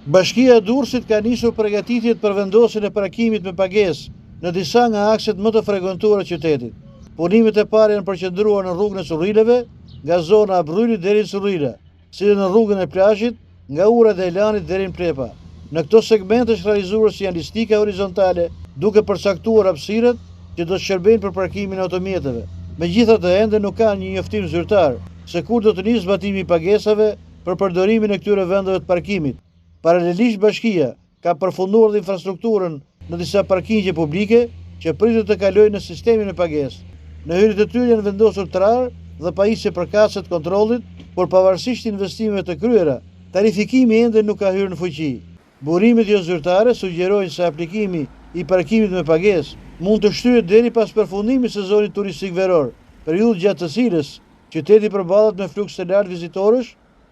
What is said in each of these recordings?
Bashkia e Durrësit ka nisur përgatitjet për vendosjen e parkimit me pagesë në disa nga akset më të frekuentuara të qytetit. Punimet e para janë përqendruar në rrugën e Currileve, nga zona e Brrylit deri në Currila, si dhe në rrugën e plazhit, nga ura e Dajlanit deri në Plepa. Në këto segmente është realizuar sinjalistika horizontale, duke përcaktuar hapësirat që do të shërbejnë për parkimin e automjeteve. Megjithatë, ende nuk ka një njoftim zyrtar se kur do të nisë zbatimi i pagesave për përdorimin e këtyre vendeve të parkimit. Paralelisht bashkia ka përfunduar dhe infrastrukturën në disa parkingje publike që pritet të kalojnë në sistemin me pagesë. Në hyrje të tyre janë vendosur trarë dhe pajisje përkatëse të kontrollit, por pavarësisht investimeve të kryera, tarifikimi ende nuk ka hyrë në fuqi. Burimet jozyrtare sugjerojnë se aplikimi i parkimit me pagesë mund të shtyhet deri pas përfundimit të sezonit turistik veror, periudhë gjatë të cilës Qyteti përballet me fluks të lartë vizitorësh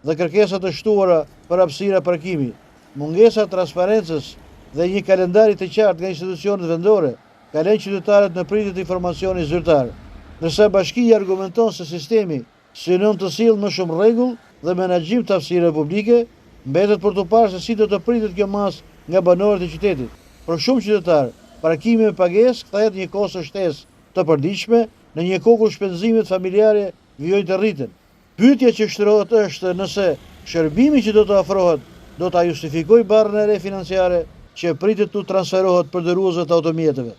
dhe kërkesa të shtuara për hapësira parkimi. Mungesa e transparencës dhe një kalendari të qartë nga institucionet vendore ka lënë qytetarët në pritje të informacionit zyrtar. Ndërsa bashkia argumenton se sistemi synon të sjellë më shumë rregull dhe menaxhim të hapësirave publike, mbetet për t'u parë se si do të pritet kjo masë nga banorët e qytetit. Për shumë qytetarë, parkimi me pagesë kthehet në një kosto shtesë të përditshme në një kohë kur shpenzimet familjare vijojnë të rriten. Pyetja që shtrohet është nëse shërbimi që do të ofrohet do ta justifikojë barrën e re financiare që pritet t'u transferohet përdoruesve të automjeteve.